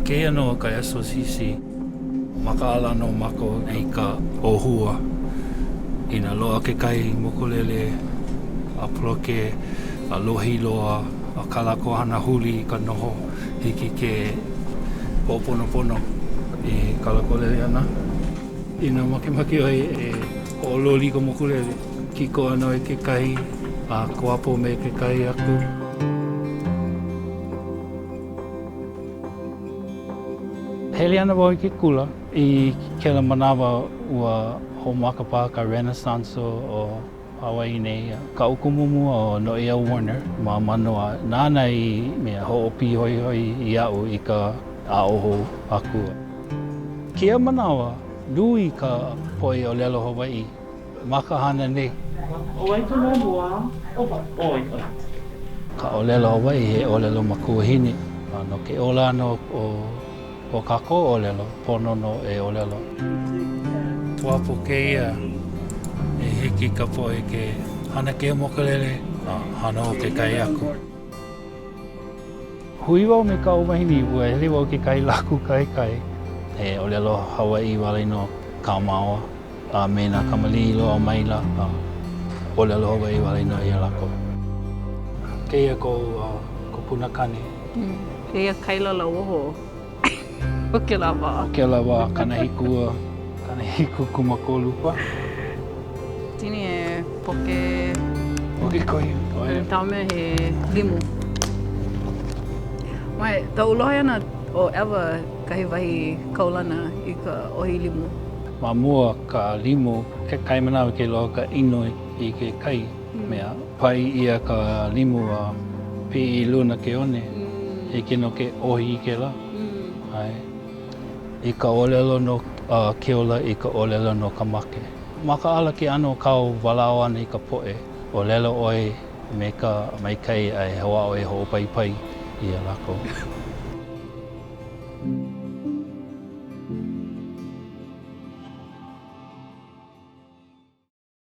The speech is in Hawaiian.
Kēia nō ka SOCC. Makaʻala nō mākou i ka ʻōhua. Inā loaʻa kekahi mokulele a poloke a lohi loa a kā lākou hana huli i ka noho, hiki ke hoʻoponopono i kā lākou lele ʻana. Inā makemake ʻoe e hoʻololi i ka mokulele, kīkoʻo ana ʻoe i kekahi a kuapo me kekahi aku. Hele ana wau i ke kula. I kēlā manawa ua hoʻomaka paha ka Renaissance o Hawaiʻi nei. Kaʻu kumu mua ʻo Noʻeau Warner ma Manoa, nāna i mea hoʻopīhoihoi iaʻu i ka aʻo hou aku. Kēia manawa, nui ka poʻe ʻōlelo Hawaiʻi ma ka hana nei. ʻO wai ka mea mua? ʻO wau. ʻOe, ʻoe. Ka ʻōlelo Hawaiʻi he ʻōlelo makuahine. A no ke ola ʻana o ko kākou ʻōlelo, pono nō e ʻōlelo. Kuapo kēia e hiki i ka poʻe ke hana kēia mokulele a hana hou kekahi aku. Hui wau me kaʻu wahine, ua hele wau i kekahi lā kūkaekai. He ʻōlelo Hawaiʻi wale nō kā māua. A me nā kamaliʻi i loaʻa maila, a ʻōlelo Hawaiʻi wale nō iā lākou. Kēia kou kupunakāne. Kēia kaila lauoho o kēlā wā. O kēlā wā, 70, 73 pa. Tini e poke. Poke kohi. Taume he limu. Mai, taʻu lohe ana ʻo ʻEwa kahi wahi kaulana i ka ʻohi limu. Ma mua ka limu, kekahi manawa ke loaʻa ka ʻino i ke kai, mea, paʻi ʻia ka limu a piʻi i luna ke one, hiki nō ke ʻohi i kēlā. ʻAe. I ka ʻōlelo no ke ola, i ka ʻōlelo no ka make. Makaʻala ke ʻano o kāu walaʻau ʻana i ka poʻe, ʻōlelo ʻoe me ka maikaʻi a e hoʻāʻo e hoʻopaipai iā lākou.